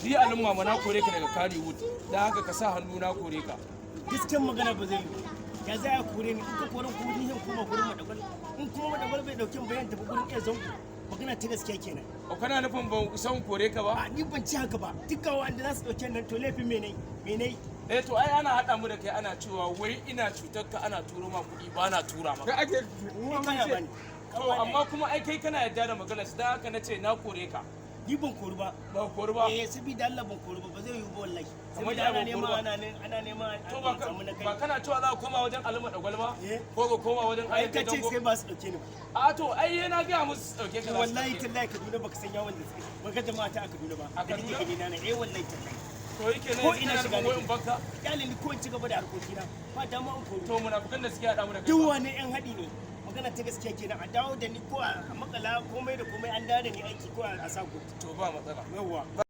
Ni al'umma ma na kore ka daga Kannywood, dan haka ka sa hannu na kore ka. Gaskiyar magana ba zai yi. Ya za a kore ni? In ka koren kuma ni zan koma gurin Madagwal. In kuma Madagwal bai dauke ni bayan tafi gurin ɗan zango. Magana ta gaskiya kenan. O, kana nufin ban san kore ka ba? A, ni ban ci haka ba. Dukkan wanda za su dauke nan, to laifin me me nayi? Eh, to ai ana haɗa mu da kai, ana cewa wai ina cutar ka, ana turo ma kuɗi, ba na tura maka. Kai ake mu Ni ma kana ce bani. To amma kuma ai kai kana yarda da maganar su, dan haka nace na kore ka. Ni ban kori ba. Ba kori ba? Eh, saboda Allah ban kori ba, ba zai yiwu ba wallahi. Kamar Saboda ya ana ban kori nema ba? ana nema To ba a samu na ka, ba kai. kana cewa za ka koma wajen Alima Dagwal ba? Eh. Ko ka koma wajen Ai Ayyuka ka ce Dango? sai ba su dauke ni ba. A, to ai na gaya musu su dauke ka, za su Wallahi dauke ka. tallahi Kaduna baka san yawon da suke. Baka jama'a ta a Kaduna ba. A Da kake Kaduna? gani na nan, eh, wallahi tallahi. To yake ne Ko yanzu ina kana shiga nufin wai nake. in bakka? Kyale ni ko in ci gaba da harkokina. Ba dama in kori. To munafukan da suke haɗa mu da kai Duk ba. wani yan haɗi ne. Magana ta gaskiya kenan, a dawo da ni ko a makala komai da komai, an dawo da ni aiki ko a sa. To ba matsala. Yawwa.